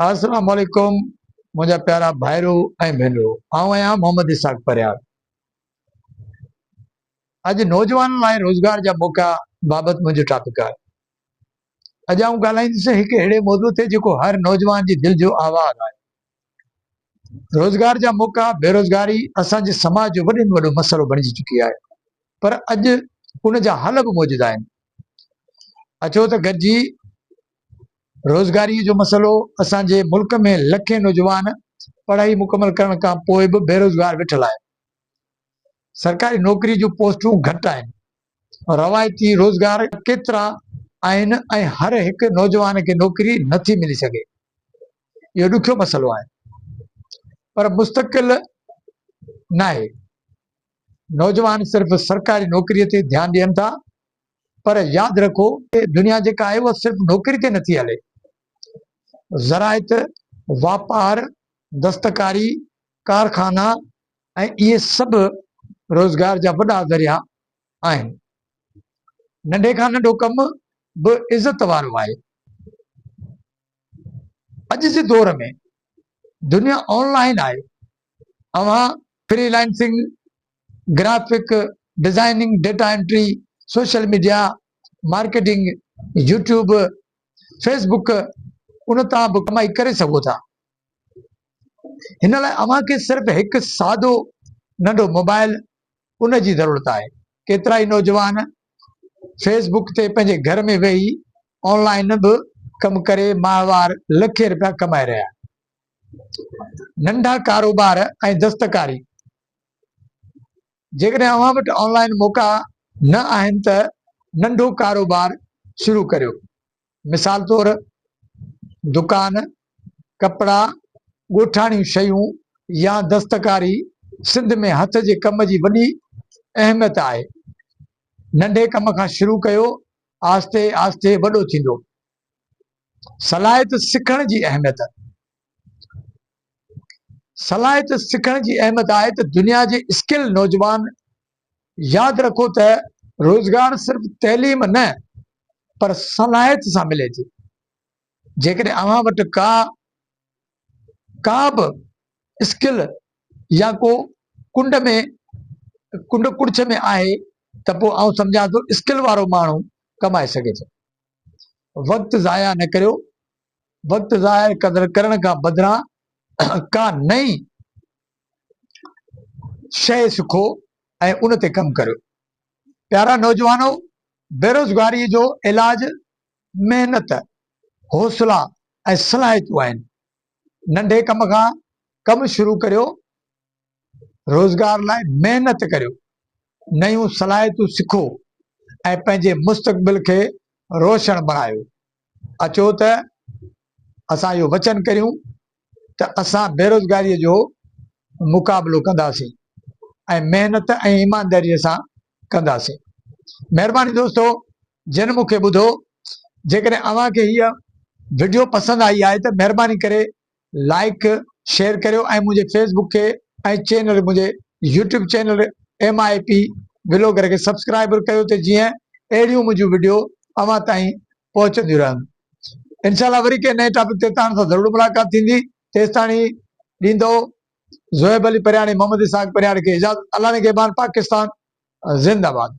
السلام عليڪم منهنجا پيارا ڀائرو ۽ ڀينرو، آئون آهيان محمد اسحاق پرهياڙ. اڄ نوجوانن لاء روزگار جا موقعا بابت منهنجو ٽاپڪ آهي. اڄ آئون ڳالهائيندس هڪ اهڙي موضوع تي جيڪو هر نوجوان جي دل جو آواز آهي. روزگار جا موقعا، بيروزگاري اسان جي سماج جو وڏي ۾ وڏو مسئلو بڻجي چڪي آهي، پر اڄ ان جا حل به موجود آهن. اچو ته گڏجي روزگاري جو مسئلو، اسان جي ملڪ ۾ لکين نوجوان پڙهائي مڪمل ڪرڻ کان پوء به بيروزگار ويٺل آهن. سرڪاري نوڪري جون پوسٽون گهٽ آهن. روايتي روزگار ڪيترا آهن ۽ هر هڪ نوجوان کي نوڪري نٿي ملي سگهي. اهو ڏکيو مسئلو آهي پر مستقل ناهي. نوجوان صرف سرڪاري نوڪري تي ڌيان ڏين ٿا پر ياد رکو دنيا جيڪا آهي اها صرف نوڪري تي نٿي هلي. زراعت، واپار، دستڪاري، ڪارخانا ۽ اهي سڀ روزگار جا وڏا ذريعا آهن. ننڍي کان ننڍو ڪم به عزت وارو آهي. اڄ جي دور ۾ دنيا آن لائن آهي. اوهان freelancing, graphic designing, data entry, social media marketing, YouTube, Facebook ان تان به ڪمائي ڪري سگهو ٿا. هن لاء اوهان کي صرف هڪ سادو ننڍو موبائل ان جي ضرورت آهي. ڪيترائي نوجوان فيس بڪ تي پنهنجي گهر ۾ ويهي آن لائن به ڪم ڪري ماهوار لکين رپيا ڪمائي رهيا آهن. ننڍا ڪاروبار ۽ دستڪاري، جيڪڏهن اوهان وٽ آن لائن موقعا نه آهن ته ننڍو ڪاروبار شروع ڪريو. مثال طور دڪان، ڪپڙا، ڳوٺاڻيون شيون يا دستڪاري. سنڌ ۾ هٿ جي ڪم جي وڏي اهميت آهي. ننڍي ڪم کان شروع ڪيو، آهستي آهستي وڏو ٿيندو. صلاحيت سکڻ جي اهميت، صلاحيت سکڻ جي اهميت آهي ته دنيا جي اسڪل نوجوان ياد رکو ته روزگار صرف تعليم نه پر صلاحيت سان ملي ٿي. جيڪڏهن اوهان وٽ ڪا ڪا به اسڪل يا ڪو ڪنڊ ۾ ڪنڊ ڪڙڇ ۾ آهي ته پوء آئون سمجهان ٿو اسڪل وارو ماڻهو ڪمائي سگهي ٿو. وقت ضايع نه ڪريو، وقت ضايع ڪرڻ کان بدران ڪا نئين شيء سکو ۽ ان تي ڪم ڪريو. پيارا نوجوانو! بيروزگاري جو علاج محنت، حوصلا ۽ صلاحيتون آهن. ننڍي ڪم کان ڪم شروع ڪريو، روزگار لاء محنت ڪريو، نيون صلاحيتون سکو ۽ پنهنجي مستقبل کي روشن بڻايو. اچو ته اسان اهو وچن ڪريون ته اسان بيروزگاري جو مقابلو ڪنداسين ۽ محنت ۽ ايمانداري سان ڪنداسين. مهرباني دوستو جن مون کي ٻڌو. جيڪڏهن اوهان کي هيء وڊيو پسند آئي آهي ته مهرباني ڪري لائيڪ شيئر ڪريو ۽ منهنجي فيس بڪ کي ۽ چينل منهنجي YouTube channel M I P vlogger کي سبسڪرائب ڪيو ته جيئن اهڙيون منهنجون وڊيو اوهان تائين پهچنديون رهن. انشاء الله وري ڪنهن نئين ٽاپڪ تي توهان سان ضرور ملاقات ٿيندي. تيستاڻي ڏيندو زوهيب علي پرياڻي محمد اسحاق پرياڻي کي اجازت. الله نگهبان پاڪستان زنده باد.